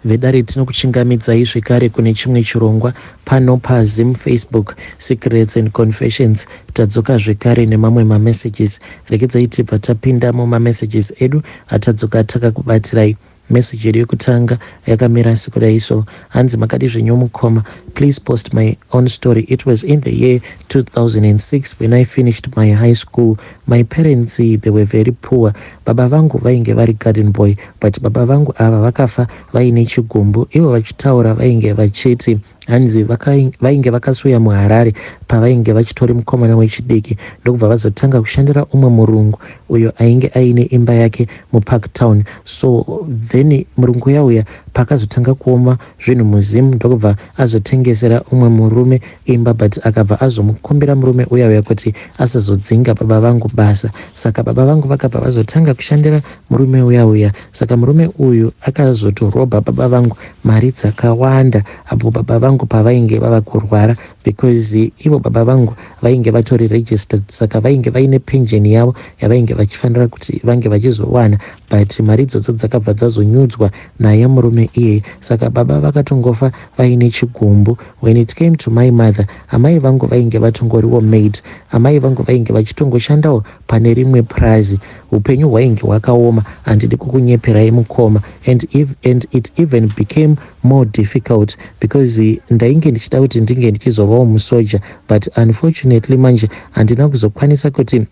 Vedare tinokuchingamidzai zvekare kune chimwe chirongwa pano paZim Facebook Secrets and Confessions. Tadzoka zvekare nemamwe mamessages. Regedzai tibva tapinda mumamessages edu atadzoka takakubatirai. Message yedu yekutanga yakamira sekudai so. Hanzi makadi zvenyu mukoma. Please post my own story. It was in the year 2006 when I finished my high school. My parents, they were very poor. Baba vangu vainge vari garden boy, but baba vangu ava vakafa vaine chigumbu. Ivo vachitaura vainge vachiti hanzi vainge vakasuya muHarare pavainge vachitori mukomana wechidiki, ndokubva vazotanga kushandira umwe murungu uyo ainge aine imba yake muPark Town. So then murungu uya pakazotanga kuoma zvinhu muZim, ndokubva azotengesera umwe murume imba, but akabva azomukumbira murume uya uya kuti asazodzinga baba vangu basa. Saka baba vangu vakabva vazotanga kushandira murume uya uya. Saka murume uyu akazotorobha baba vangu mari dzakawanda apo baba vangu pavainge vava kurwara, because ivo baba vangu vainge vatori registered, saka vainge vaine pension yavo yavainge vachifanira kuti vange vachizowana, but mari idzodzo dzakabva dzazonyudzwa naye murume iyeye. Saka baba vakatongofa vaine chigumbu. When it came to my mother, amai vangu vainge vatongoriwo maid. Amai vangu vainge vachitongoshandawo pane rimwe prazi. Upenyu hwainge hwakaoma, handidi kukunyeperai mukoma. And it even became more difficult because ndainge ndichida kuti ndinge ndichizovawo musoja, but unfortunately manje handina kuzokwanisa kuti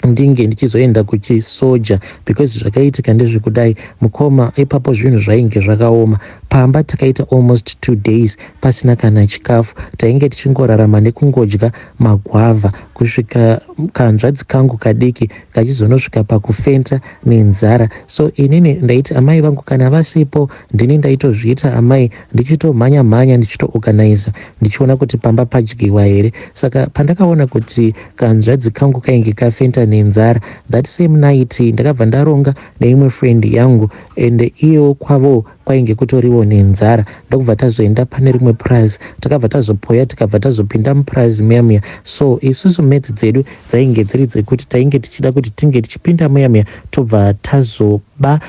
ndinge ndichizoenda kuchisoja, because zvakaitika ndezvekudai mukoma. Ipapo zvinhu zvainge zvakaoma pamba. Takaita almost 2 days pasina kana chikafu. Tainge tichingorarama nekungodya magwavha, kusvika kanzvadzi kangu kadiki kachizonosvika pakufenta nenzara. So inini ndaiti amai vangu kana vasipo, ndini ndaitozviita amai, ndichitomhanya mhanya, ndichitoorganiza, ndichiona kuti pamba padyiwa here. Saka pandakaona kuti kanzvadzi kangu kainge kafenta nenzara, that same night ndakabva ndaronga neimwe friend yangu, and iyewo kwavo kwainge kutoriwo nenzara, ndokubva tazoenda pane rimwe prize. Takabva tazopoya, tikabva tazopinda muprize muya muya. So isusu maths dzedu dzainge dziri dzekuti tainge tichida kuti tinge tichipinda muya muya, tobva tazoba.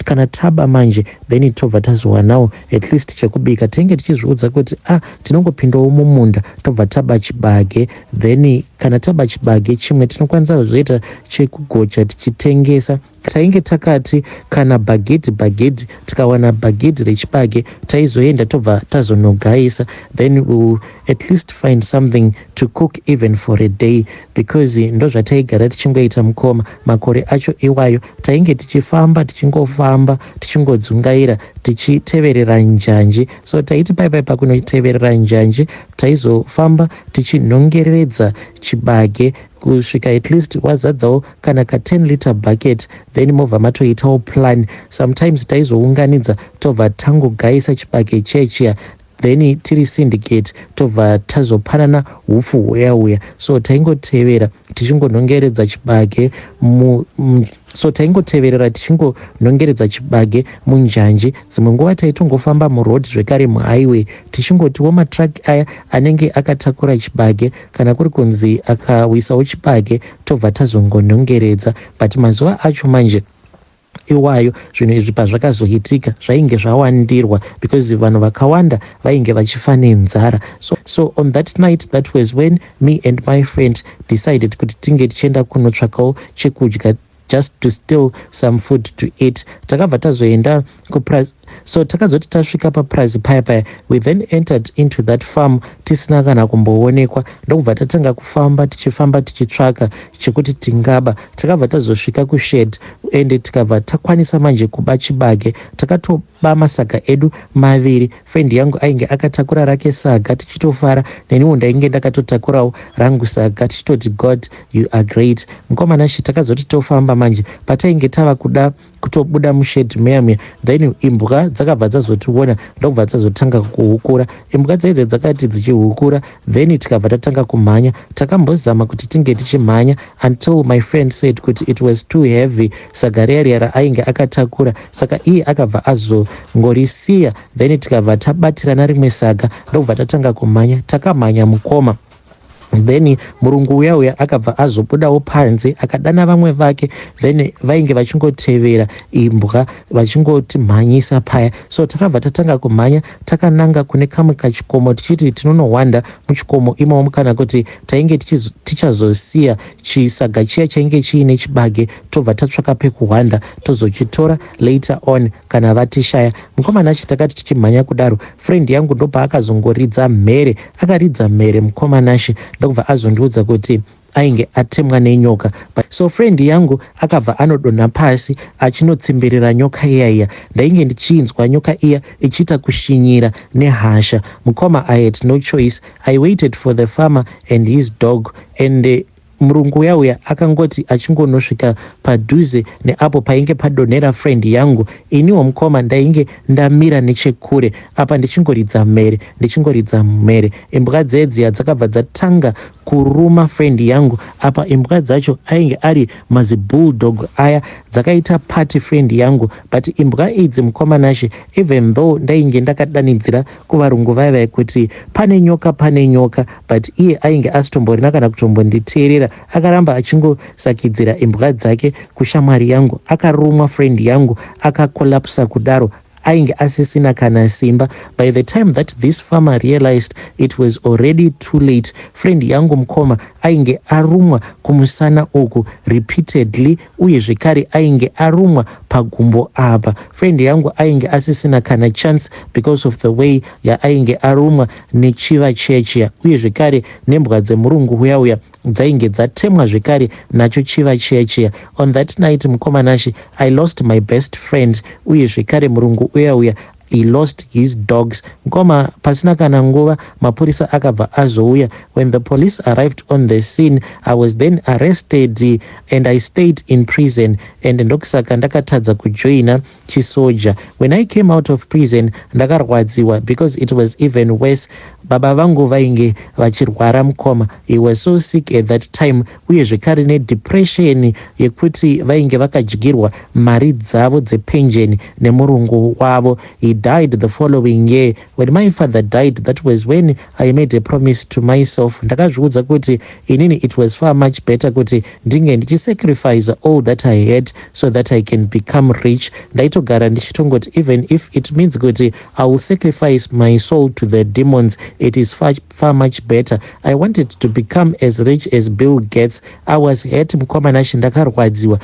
Kana taba manje, then tobva tazowanawo at least chekubika. Tainge tichizviudza kuti ah, tinongopindawo mumunda, tobva taba chibage, then kana taba chibage chimwe tinokwanisa kuzoita chekugocha tichitengesa. Tainge takati kana bhagidhi bhagidhi, tikawana bhagidhi rechibage, taizoenda tobva tazonogayisa, then we will at least find something to cook even for a day, because ndo zvataigara tichingoita mukoma. Makore acho iwayo tainge tichifamba, tichingofamba, tichingodzungaira, tichiteverera njanji. So taiti paipai pakunoteverera njanji, taizofamba tichinhongeredza chibage kusvika at least wazadzawo kana ka10 liter bucket, then mobva matoitawo plan. Sometimes taizounganidza, tobva tangogayisa chibage chechiya, then tiri syndicate tobva tazopanana hupfu huya uya. So taingotevera tichingonhongeredza chibage mu, so taingoteverera tichingonhongeredza chibage munjanji. Dzimwe nguva taitongofamba muroad zvekare, muhighway, tichingotiwo matruck aya anenge akatakura chibage, kana kuri kunzi akawisawo chibage, tobva tazongonhongeredza. But mazuva acho manje iwayo, zvinhu izvi pazvakazoitika, zvainge zvawandirwa because vanhu vakawanda vainge vachifa nenzara. So on that night, that was when me and my friend decided kuti tinge tichienda kunotsvakawo chekudya, just to steal some food to eat. Takabva tazoenda, so takazoti tasvika papurazi paya paya, we then entered into that farm tisina kana kumboonekwa, ndokubva tatanga kufamba, tichifamba tichitsvaka chekuti tingaba. Takabva tazosvika kushed, ende tikabva takwanisa manje kuba chibage. Takatoba masaga edu maviri. Friend yangu ainge akatakura rake saga, tichitofara. Neniwo ndainge ndakatotakurawo rangu saga, tichitoti, "God, you are great." Mukomanashi, takazoti tofamba manje, patainge tava kuda kutobuda mushed muya muya, then imbwa dzakabva dzazotiona, ndokubva dzazotanga kuhukura. Imbwa dzaidze dzakati dzichihukura, then tikabva tatanga kumhanya. Takambozama kuti tinge tichimhanya until my friend said kuti it was too heavy, saga riya riya raainge akatakura, saka iye akabva azongorisiya. Then tikabva tabatirana rimwe saga, ndokubva tatanga kumhanya. Takamhanya mukoma. Then murungu uya uya akabva azobudawo panze, akadana vamwe vake, then vainge vachingotevera imbwa vachingotimhanyisa paya. So takabva tatanga kumhanya takananga kune kamwe kachikomo, tichiti tinonohwanda muchikomo imomo, kana kuti tainge tichazosiya chisaga chiya chainge chiine chibage, tobva tatsvaka pekuhwanda, tozochitora later on kana vatishaya. Mukomana achi, takati tichimhanya kudaro, friend yangu ndopaakazongoridza mhere. Akaridza mhere mukomanashi, ndokubva azondiudza kuti ainge atemwa nenyoka. So friend yangu akabva anodonha pasi achinotsimbirira nyoka iya iya. Ndainge ndichinzwa nyoka iya ichiita kushinyira nehasha. Mukoma, I had no choice. I waited for the farmer and his dog, and murungu uya uya akangoti achingonosvika padhuze neapo painge padonhera friend yangu, iniwo mukoma ndainge ndamira nechekure apa ndichingoridza mhere, ndichingoridza mhere. Imbwa dzedziya dzakabva dzatanga kuruma friend yangu. Apa imbwa dzacho ainge ari mazibulldog aya, dzakaita party friend yangu. But imbwa idzi, mukoma Nashe, even though ndainge ndakadanidzira kuvarungu vaivai kuti pane nyoka, pane nyoka, but iye ainge asitomborina kana kutombonditeerera. Akaramba achingosakidzira imbwa dzake kushamwari yangu. Akarumwa friend yangu, akakolapsa kudaro, ainge asisina kana simba. By the time that this farmer realized, it was already too late. Friend yangu, mukoma, ainge arumwa kumusana uku repeatedly, uye zvekare ainge arumwa pagumbo apa. Friend yangu ainge asisina kana chance because of the way yaainge arumwa nechiva chechiya, uye zvekare nembwa dzemurungu uya uya dzainge dzatemwa zvekare nacho chiva chiya chiya. On that night, mukomanashi, I lost my best friend, uye zvekare murungu uya uya, he lost his dogs. Ngoma, pasina kana nguva mapurisa akabva azouya. When the police arrived on the scene, I was then arrested and I stayed in prison, and ndokusaka ndakatadza kujoina chisoja. When I came out of prison, ndakarwadziwa because it was even worse. Baba vangu vainge vachirwara, mukoma. He was so sick at that time, uye zvekare nedepression yekuti vainge vakadyirwa mari dzavo dzepenjeni nemurungu wavo. He died the following year. When my father died, that was when I made a promise to myself. Ndakazviudza kuti inini it was far much better kuti ndinge ndichisacrifice all that I had so that I can become rich. Ndaitogara ndichitongoti even if it means kuti I will sacrifice my soul to the demons, it is far, far much better. I wanted to become as rich as Bill Gates. I was hurt, mukomanashi. Ndakarwadziwa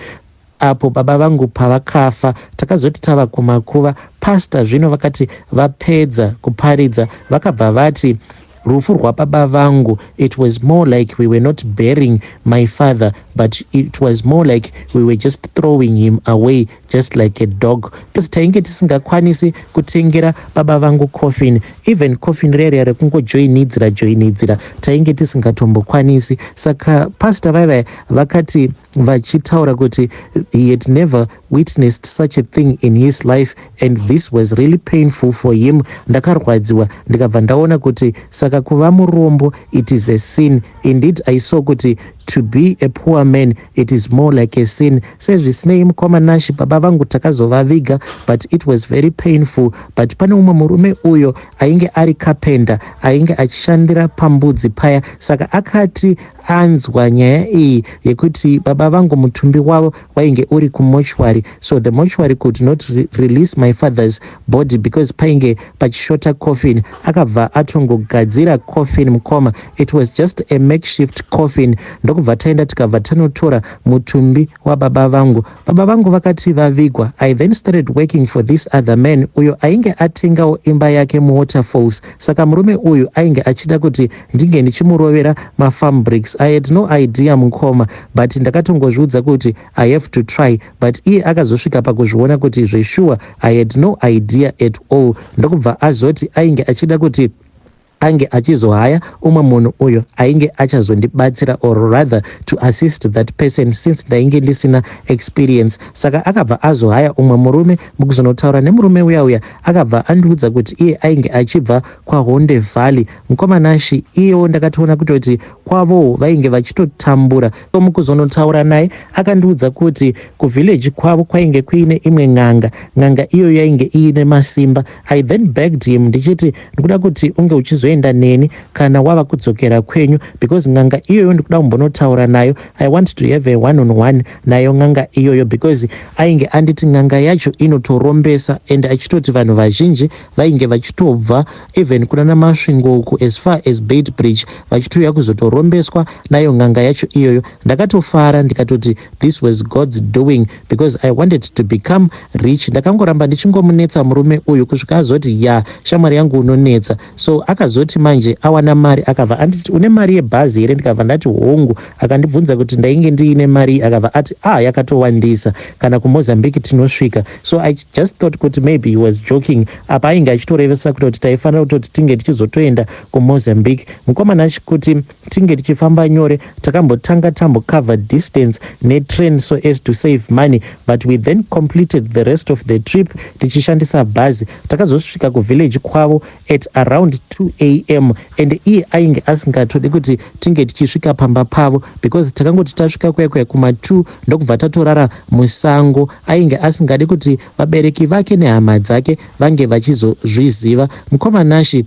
apo baba vangu pavakafa. Takazoti tava kumakuva, pasta zvino vakati vapedza kuparidza, vakabva vati rufu rwababa vangu, it was more like we were not burying my father, but it was more like we were just throwing him away just like a dog, because tainge tisingakwanisi kutengera baba vangu coffin. Even coffin reriya rekungojoinidzira joinidzira tainge tisingatombokwanisi. Saka pastor vaivai vakati vachitaura kuti he had never witnessed such a thing in his life and this was really painful for him. Ndakarwadziwa, ndikabva ndaona kuti saka kuva murombo, it is a sin indeed. I saw kuti to be a poor man, it is more like a sin. Sezvisinei, mukoma Nashi, baba vangu takazovaviga, but it was very painful. But pane umwe murume uyo ainge ari carpenter, ainge achishandira pambudzi paya. Saka akati anzwa nyaya iyi yekuti baba vangu mutumbi wavo wainge uri kumochwari, so the mortuary could not release my father's body because painge pachishota coffin, akabva atongogadzira coffin. Mukoma, it was just a makeshift coffin. Ndokubva taenda, tikabva tanotora mutumbi wababa vangu. Baba vangu vakati vavigwa, I then started working for this other man uyo ainge atengawo imba yake muWaterfalls. Saka murume uyu ainge achida kuti ndinge ndichimurovera mafarm bricks. I had no idea, mukoma, but ndakatongozviudza kuti I have to try. But iye akazosvika pakuzviona kuti zvesure I had no idea at all, ndokubva azoti ainge achida kuti ange achizohaya umwe munhu uyo ainge achazondibatsira, or rather to assist that person, since ndainge ndisina experience. Saka akabva azohaya umwe murume. Mukuzonotaura nemurume uya uya, akabva andiudza kuti iye ainge achibva kwaHonde Valley. Mukomanashi, iyewo ndakatoona kutoti kwavowo vainge vachitotambura. So mukuzonotaura naye, akandiudza kuti kuvillage kwavo kwainge kuine imwe n'anga. N'anga iyoyo yainge iine masimba. I then begged him ndichiti ndikuda kuti unge uchizoenda. uchizoenda neni kana wava kudzokera kwenyu, because n'anga iyoyo ndikuda kumbonotaura nayo. I want to have a one on one nayo n'anga iyoyo," because ainge anditi n'anga yacho inotorombesa and achitoti vanhu vazhinji vainge vachitobva even kuna naMasvingo uku, as far as Beitbridge, vachitouya kuzotorombeswa nayo n'anga yacho iyoyo. Ndakatofara, ndikatoti this was God's doing because I wanted to become rich. Ndakangoramba ndichingomunetsa murume uyu kusvika azoti, "Ya, shamwari yangu, unonetsa." So akazoti manje awana mari, akabva anditi, "Une mari yebhazi here?" Ndikabva ndati, "Hongu." Akandibvunza kuti ndainge ndiine mari, akabva ati, "Ah, yakatowandisa, kana kuMozambique tinosvika." So I just thought kuti maybe he was joking. Apa ainge achitorevesa kutoti taifanira kutoti tinge tichizotoenda kuMozambique. Mukomana, kuti tinge tichifamba nyore, takambotanga tambocover distance netrain so as to save money, but we then completed the rest of the trip tichishandisa bhazi. Takazosvika kuvillage kwavo at around 2 a.m. and iye ainge asingatodi kuti tinge tichisvika pamba pavo, because takangoti tasvika kuya kuya kuma2, ndokubva tatorara musango. Ainge asingadi kuti vabereki vake nehama dzake vange vachizozviziva. Mukomanashi,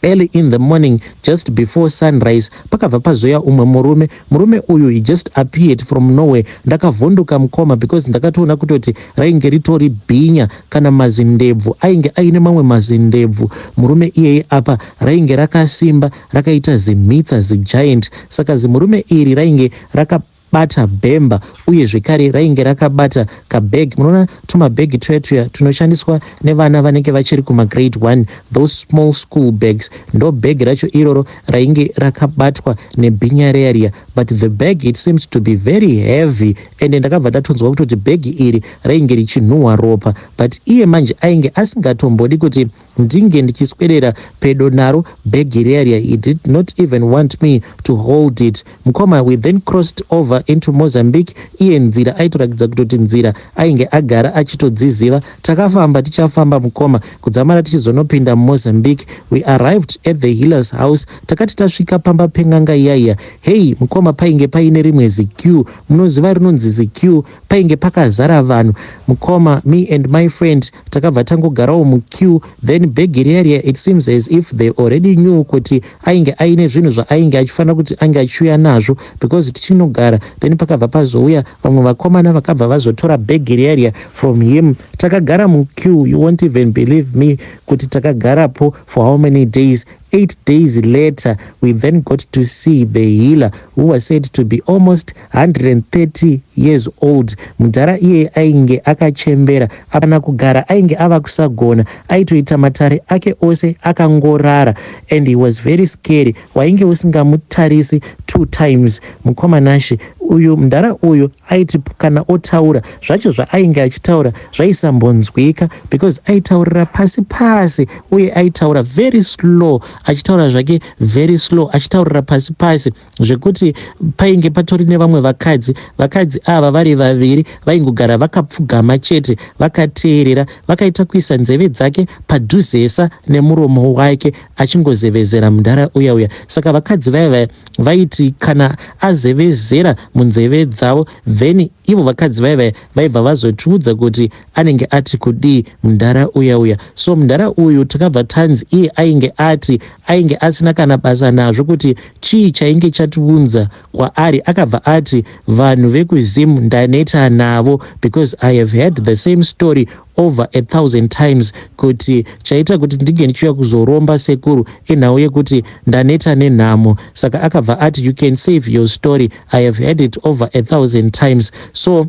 early in the morning, just before sunrise, pakabva pazoya umwe murume. Murume uyu, he just appeared from nowhere. Ndakavhunduka, mukoma, because ndakatoona kutoti rainge ritori bhinya, kana mazindebvu ainge aine mamwe mazindebvu murume iyeye. Apa rainge rakasimba, rakaita zimhitsa, zigiant. Saka zimurume iri rainge rakabata bhemba, uye zvekare rainge rakabata kabhegi. Munoona tumabhegi tuya tuya tunoshandiswa nevana vanenge vachiri kumagrade 1, those small school bags? Ndo bhegi racho iroro rainge rakabatwa nebhinya riya riya. But the bag, it seems to be very heavy, and ndakabva ndatonzwa kutoti bhegi iri rainge richinhuhwa ropa. But iye manje ainge asingatombodi kuti ndinge ndichiswedera pedo naro bhegi riya riya. He did not even want me to hold it. Mukoma, we then crossed over into Mozambique. Iye nzira aitoratidza kutoti nzira ainge agara achitodziziva. Takafamba, tichafamba, mukoma, kudzamara tichizonopinda muMozambique. We arrived at the healer's house. Takati tasvika pamba pen'anga iyaiya, hei mukoma, painge paine rimwe ziqueue. Munoziva rinonzi ziqueue? Painge pakazara vanhu. Mukoma, me and my friend takabva tangogarawo muqueue. Then bhegi riya riya, it seems as if they already knew kuti ainge aine zvinhu zvaainge achifanira kuti ange achiuya nazvo, because tichinogara, then pakabva pazouya vamwe vakomana vakabva vazotora bhegi riya riya from him. Takagara muqueue, you won't even believe me kuti takagarapo for how many days. 8 days later, we then got to see the healer, who was said to be almost 130 years old. Mudhara iye ainge akachembera, apana kugara ainge ava kusagona, aitoita matare ake ose akangorara, and he was very scary. Wainge usingamutarisi two times. Mukomanashi, uyu mudhara uyu aiti kana otaura, zvacho zvaainge achitaura zvaisambonzwika, because aitaurira pasi pasi, uye aitaura very slow, achitaura zvake very slow, achitaurira pasi pasi, zvekuti painge patori nevamwe vakadzi. Vakadzi ava vari vaviri vaingogara vakapfugama chete, vakateerera, vakaita kuisa nzeve dzake padhuzesa nemuromo wake, achingozevezera mudhara uya uya. Saka vakadzi vaya vaya vaiti kana azevezera munzeve dzavo, then ivo vakadzi vaya vaya vaibva vazotiudza kuti anenge ati kudii mudhara uya uya. So mudhara uyu, takabva tanzi iye ainge ati ainge asina kana basa nazvo kuti chii chainge chatiunza kwaari. Akabva ati, "Vanhu vekuZim ndaneta navo, because I have heard the same story over a thousand times. Kuti chaita kuti ndinge ndichiuya kuzoromba, sekuru, inhau yekuti ndaneta nenhamo." Saka akabva ati, "You can save your story. I have heard it over a thousand times." So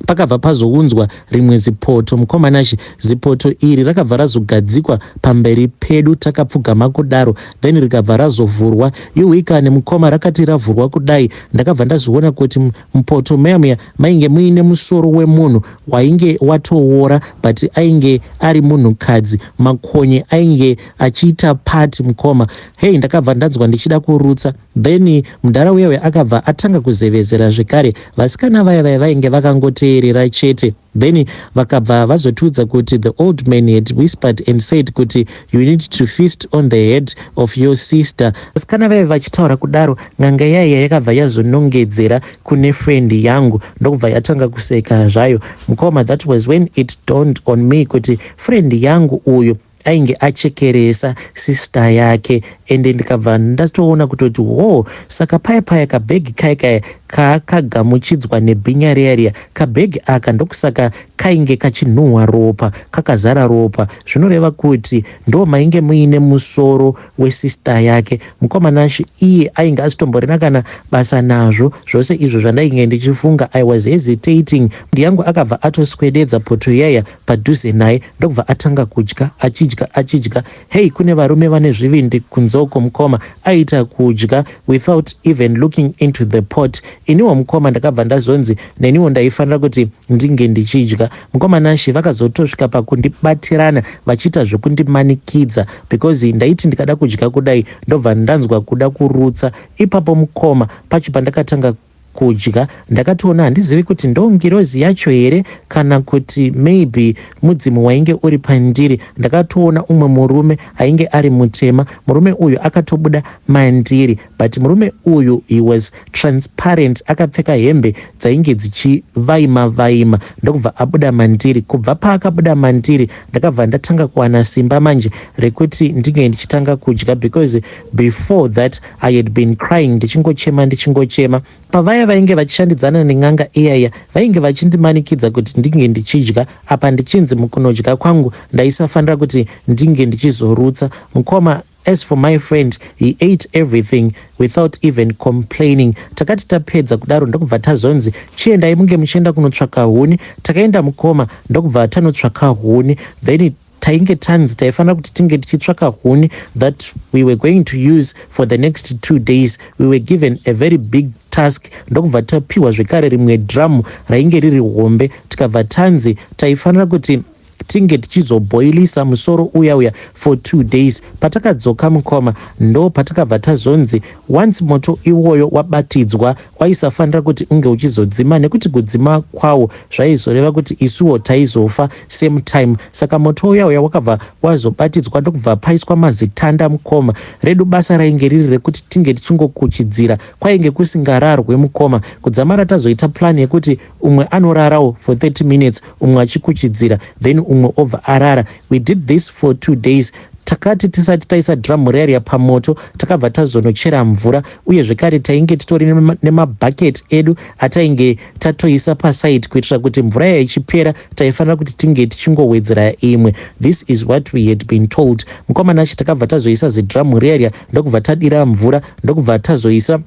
pakabva pazounzwa rimwe zipoto. Mukomanashi, zipoto iri rakabva razogadzikwa pamberi pedu takapfugama kudaro, then rikabva razovhurwa. Iwikane, mukoma, rakati ravhurwa kudai, ndakabva ndazoona kuti mupoto muya muya mainge muine musoro wemunhu wainge watoora, but ainge ari munhukadzi. Makonye ainge achiita pati. Mukoma, hei, ndakabva ndanzwa ndichida kurutsa. Then mudhara uya uya akabva atanga kuzevezera zvekare. Vasikana vaya vaya vainge vakangoteerera chete. Then vakabva vazotiudza kuti the old man had whispered and said kuti, "You need to feast on the head of your sister." Vasikana vaiva vachitaura kudaro, n'anga yaiya yakabva yazonongedzera kune friend yangu, ndokubva yatanga kuseka zvayo. Mukoma, that was when it dawned on me kuti friend yangu uyu Ainge achekeresa sister yake, ende ndikabva ndatoona kutoti ho, saka paya paya kabhegi kaya kaya kaakagamuchidzwa nebhinya riya riya, kabhegi aka ndokusaka kainge kachinhuhwa ropa, kakazara ropa. Zvinoreva kuti ndo mainge muine musoro wesister yake. Mukomanashi iye ainge asitomborina kana basa nazvo zvose izvo zvandainge ndichifunga. I was hesitating. Ndiyangu akabva atoswededza poto iyaya padhuze naye, ndokubva atanga kudya, achidya, achidya. Hei, kune varume vane zvivindi kunzoko. Mukoma aita kudya without even looking into the pot. Iniwo mukoma ndakabva ndazonzi neniwo ndaifanira kuti ndinge ndichidya. Mukoma Nashi, vakazotosvika pakundibatirana vachiita zvekundimanikidza, because ndaiti ndikada kudya kudai, ndobva ndanzwa kuda kurutsa ipapo. Mukoma, pacho pandakatanga kudya, ndakatoona, handizivi kuti ndo ngirozi yacho here kana kuti maybe mudzimu wainge uri pandiri, ndakatoona umwe murume ainge ari mutema. Murume uyu akatobuda mandiri, but murume uyu, he was transparent, akapfeka hembe dzainge dzichivaima vaima, ndokubva abuda mandiri. Kubva paakabuda mandiri, ndakabva ndatanga kuwana simba manje rekuti ndinge ndichitanga kudya, because before that I had been crying, ndichingochema, ndichingochema. Pavaya vainge vachishandidzana nen'anga iyaya, vainge vachindimanikidza kuti ndinge ndichidya, apa ndichinzi mukunodya kwangu ndaisafanira kuti ndinge ndichizorutsa. Mukoma, as for my friend, he ate everything without even complaining. Takati tapedza kudaro, ndokubva tazonzi chiendai munge muchienda kunotsvaka huni. Takaenda mukoma, ndokubva tanotsvaka huni. Then tainge tanzi taifanira kuti tinge tichitsvaka huni that we were going to use for the next 2 days. We were given a very big task. Ndokubva tapiwa zvekare rimwe dhiramu rainge riri hombe, tikabva tanzi taifanira kuti tinge tichizobhoilisa musoro uya uya for 2 days. Patakadzoka mukoma, ndo patakabva tazonzi once moto iwoyo wabatidzwa, waisafanira kuti unge uchizodzima, nekuti kudzima kwawo zvaizoreva kuti isuwo taizofa same time. Saka moto uya uya wakabva wazobatidzwa, ndokubva paiswa mazitanda. Mukoma, redu basa rainge riri rekuti tinge tichingokuchidzira. Kwainge kusingararwe mukoma, kudzamara tazoita plan yekuti umwe anorarawo for 30 minutes, umwe achikuchidzira, then umwe obva arara. We did this for 2 days. Takati tisati taisa dhiramu riya pamoto, takabva tazonochera mvura, uye zvekare tainge titori nemabhaketi edu atainge tatoisa paside, kuitira kuti mvura iya ichipera, taifanira kuti tinge tichingowedzera imwe. This is what we had been told. Mukomanachi, takabva tazoisa zidhiramu riya riya, ndokubva tadira mvura, ndokubva tazoisa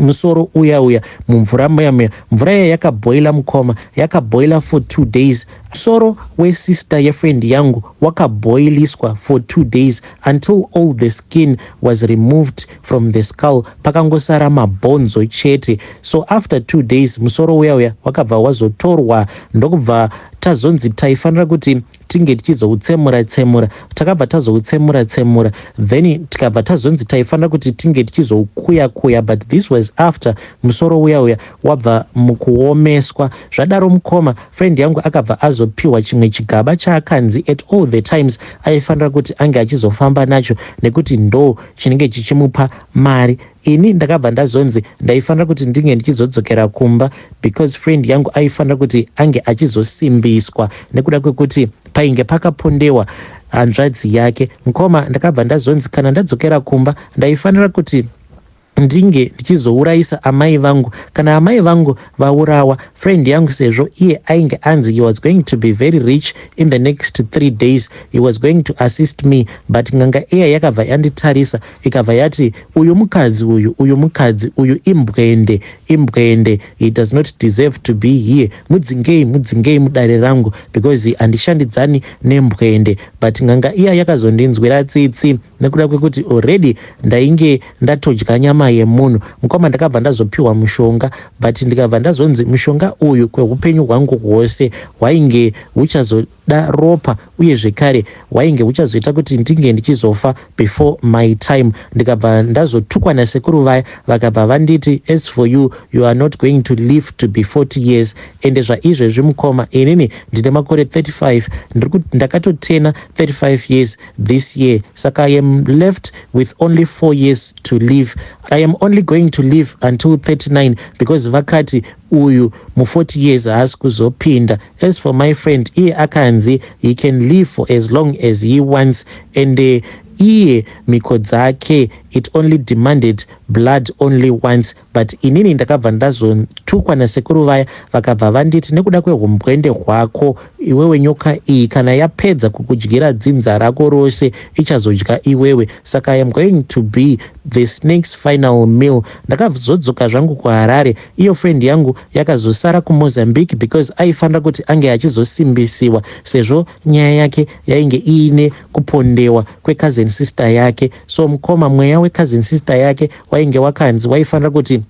musoro uya uya mumvura muya muya. Mvura iya yakabhoila mukoma, yakabhoila for 2 days. Musoro wesister yefriend yangu wakabhoiliswa for 2 days until all the skin was removed from the skull, pakangosara mabhonzo chete. So after 2 days, musoro uya uya wakabva wazotorwa, ndokubva tazonzi taifanira kuti tinge tichizoutsemura tsemura. Takabva tazoutsemura tsemura, then tikabva tazonzi taifanira kuti tinge tichizoukuya kuya, but this was after musoro uya uya wabva mukuomeswa. Zvadaro mukoma, friend yangu akabva azopiwa chimwe chigaba chaakanzi at all the times aifanira kuti ange achizofamba nacho, nekuti ndo chinenge chichimupa mari. Ini ndakabva ndazonzi ndaifanira kuti ndinge ndichizodzokera kumba, because friend yangu aifanira kuti ange achizosimbiswa nekuda kwekuti painge pakapondewa hanzvadzi yake. Mukoma, ndakabva ndazonzi kana ndadzokera kumba, ndaifanira kuti ndinge ndichizourayisa amai vangu. Kana amai vangu vaurawa, friend yangu, sezvo iye ainge anzi he was going to be very rich in the next 3 days, he was going to assist me. But n'anga iya yakabva yanditarisa, ikabva yati, "Uyu mukadzi uyu, uyu mukadzi uyu imbwende, imbwende. He does not deserve to be here. Mudzingei, mudzingei mudare rangu, because handishandidzani nembwende." But n'anga iya yakazondinzwira tsitsi nekuda kwekuti already ndainge ndatodya nyama yemunhu. Mukoma, ndakabva ndazopiwa mushonga, but ndikabva ndazonzi mushonga uyu kweupenyu hwangu hwose hwainge huchazoda ropa, uye zvekare hwainge huchazoita kuti ndinge ndichizofa before my time. Ndikabva ndazotukwa nasekuru vaya, vakabva vanditi, "As for you, you are not going to live to be 40 years." Ende zvaizvezvi mukoma, inini ndine makore 35, ndakatotena 35 years this year, saka I am left with only 4 years to live. I am only going to live until 39, because vakati Uyu mu40 years haasi kuzopinda. As for my friend, iye akanzi he can live for as long as he wants, and iye mhiko dzake, it only demanded blood only once. But inini ndakabva ndazotukwa nasekuru vaya, vakabva vanditi, "Nekuda kweumbwende hwako iwewe, nyoka iyi kana yapedza kukudyira dzinza rako rose, ichazodya iwewe. Saka I am going to be the snake's final meal." Ndakazodzoka zvangu kuHarare. Iyo friend yangu yakazosara kuMozambique because aifanira kuti ange achizosimbisiwa, sezvo nyaya yake yainge iine kupondewa kwecousin sister yake. So mukoma, mweya wecousin sister yake wainge wakanzi waifanira kuti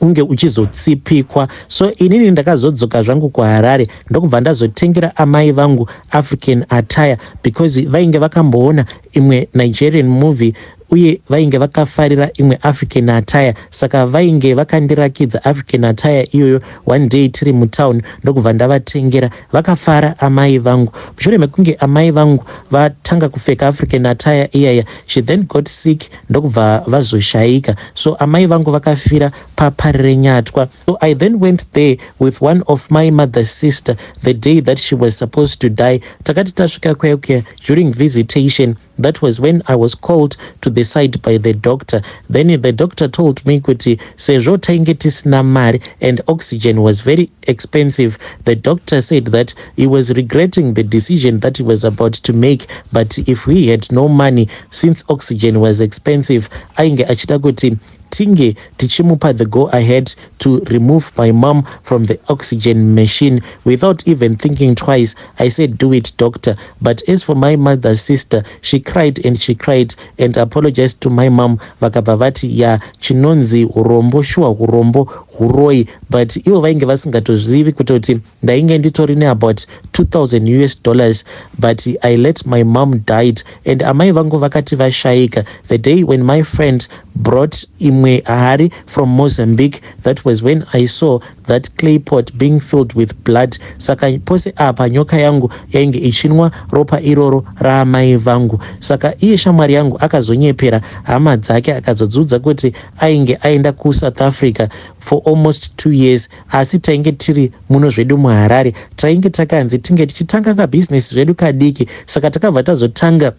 unge uchizotsipikwa. So inini ndakazodzoka zvangu kuHarare, ndokubva ndazotengera amai vangu African attire, because vainge vakamboona imwe Nigerian movie uye vainge vakafarira imwe African attire. Saka vainge vakandirakidza African attire iyoyo one day tiri mutown, ndokubva ndavatengera. Vakafara amai vangu. Mushure mekunge amai vangu vatanga kupfeka African attire iyaya, she then got sick, ndokubva vazoshayika. So amai vangu vakafira paParirenyatwa. So I then went there with one of my mother's sister the day that she was supposed to die. Takati tasvika kwekuya, during visitation, that was when I was called to the side by the doctor. Then the doctor told me kuti sezvo tainge tisina mari and oxygen was very expensive, the doctor said that he was regretting the decision that he was about to make, but if we had no money, since oxygen was expensive, ainge achida kuti tinge tichimupa the go ahead to remove my mom from the oxygen machine. Without even thinking twice, I said, "Do it, doctor." But as for my mother's sister, she cried and she cried and apologized to my mom. Vakabva vati, "Ya, chinonzi urombo, shuwa urombo huroi." But ivo vainge vasingatozvizivi kutoti ndainge nditori neabout $2000, but I let my mom died. And amai vangu vakati vashayika, the day when my friend brought imwe hari from Mozambique, that was when I saw that clay pot being filled with blood. Saka pose apa nyoka yangu yainge ichinwa ropa iroro raamai vangu. Saka iye shamwari yangu akazonyepera hama dzake, akazodziudza kuti ainge aenda kuSouth Africa for almost 2 years, asi tainge tiri muno zvedu muHarare. Tainge takanzi tinge tichitanga kabhizinesi zvedu kadiki. Saka takabva tazotanga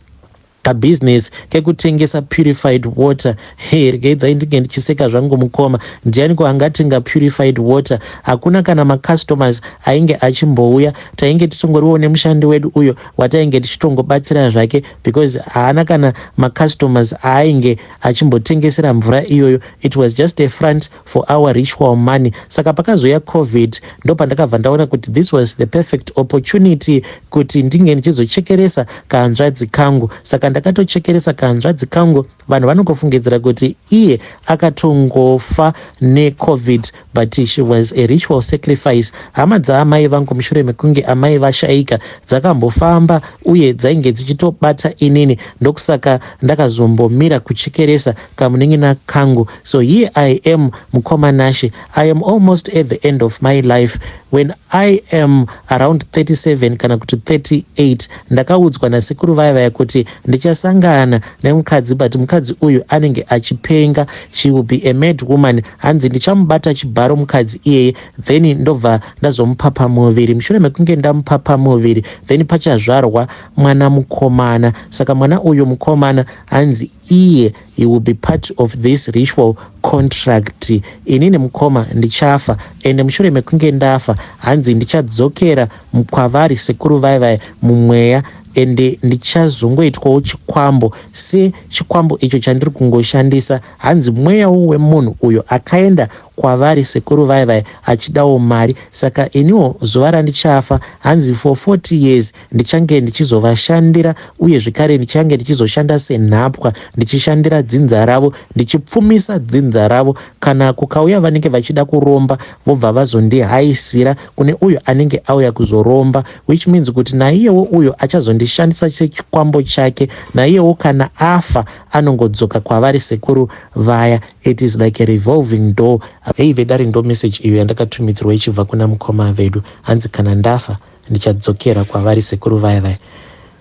kabhizinesi kekutengesa purified water. He, regedzai ndinge ndichiseka zvangu mukoma. Ndianiko angatenga purified water? Hakuna kana macustomers ainge achimbouya. Tainge tichingoriwo nemushandi wedu uyo watainge tichitongobatsira zvake, because haana kana macustomers aainge achimbotengesera mvura iyoyo. It was just a front for our ritual money. Saka pakazouya COVID, ndo pandakabva ndaona kuti this was the perfect opportunity kuti ndinge ndichizochekeresa kahanzvadzi kangu. Saka ndakatochekeresa kahanzvadzi kangu. Vanhu vanongofungidzira kuti iye akatongofa neCOVID, but she was a ritual sacrifice. Hama dzaamai vangu, mushure mekunge amai vashayika, dzakambofamba uye dzainge dzichitobata inini. Ndokusaka ndakazombomira kuchekeresa kamunin'ina kangu. So here I am, mukoma Nashe, I am almost at the end of my life. When I am around 37 kana kuti 38, ndakaudzwa nasekuru vaya vaya kuti ndichasangana nemukadzi, but mukadzi uyu anenge achipenga. She will be a mad woman. Hanzi ndichamubata chibharo mukadzi iyeye, then ndobva ndazomupapa muviri. Mushure mekunge ndamupapa muviri, then pachazvarwa mwana mukomana. Saka mwana uyu mukomana, hanzi iye he will be part of this ritual contract. Inini mukoma ndichafa, ende mushure mekunge ndafa, hanzi ndichadzokera kwavari sekuru vai vai mumweya, ende ndichazongoitwawo chikwambo sechikwambo icho chandiri kungoshandisa. Hanzi mweyawo wemunhu uyo akaenda kwavari sekuru vai vai achidawo mari. Saka iniwo zuva randichafa, hanzi for 40 years ndichange ndichizovashandira, uye zvekare ndichange ndichizoshanda senhapwa, ndichishandira dzinza ravo, ndichipfumisa dzinza ravo. Kana kukauya vanenge vachida kuromba, vobva vazondihaisira kune uyo anenge auya kuzoromba, which means kuti naiyewo uyo achazondishandisa sechikwambo chake, naiyewo kana afa anongodzoka kwavari sekuru vaya. It is like a revolving door. Hei vedare, ndo message iyo yandakatumidzirwa ichibva kuna mukoma vedu. Hanzi kana ndafa, ndichadzokera kwavari sekuru vaya vaya.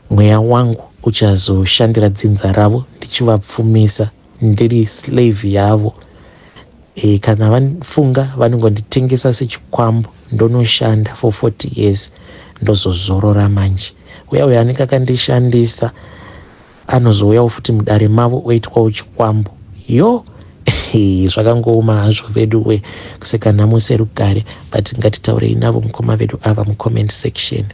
Mweya wangu uchazoshandira dzinza ravo, ndichivapfumisa, ndiri slave yavo. E, kana vafunga vanongonditengesa sechikwambo ndonoshanda for 40 years ndozozorora manje. Uya uyo anenge akandishandisa anozouyawo futi mudare mavo oitwawo chikwambo. Yo, zvakangooma hazvo vedu we, kuseka nhamo serugare, but ngatitaurei navo mukoma vedu ava mucomment section.